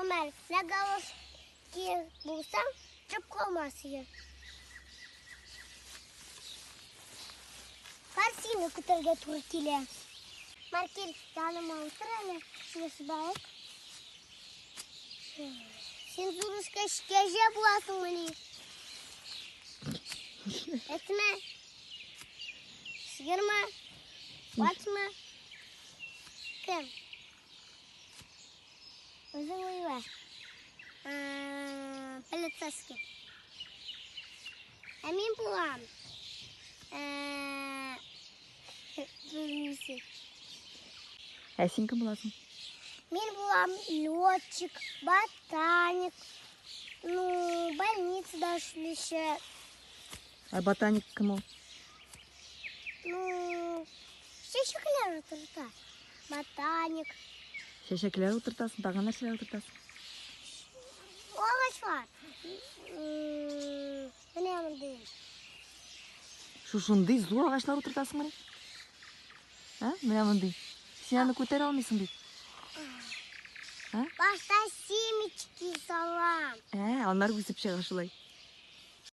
Гомәр, менә галош киеп булсаң, төшеп калмас иде. Картина көтәргә туры килә. Маркел, яныма утыр әле, сөйләшеп алыйк. Син зур үскәч кәҗә буласыңмыни? Этме? Сыермы? Атмы? Кем? Үзең уйла. Полицейский. Ә мин булам. Белмисең. Ә син кем буласың? Мин булам летчик, ботаник, ну, больницада эшләүче. Ә ботаник кем ул? Ну, чәчәкләр утырта. Ботаник. Чәчәкләр утыртасың, тагын нәрсәләр утыртасың? Агачлар. Менә мондый. Шушындый зур агачлар утыртасыңмыни? Ә? Менә мондый. Син аны күтәрә алмыйсың бит. Ә? Башта семечки салам. Ә, аннары үсеп чыга шулай.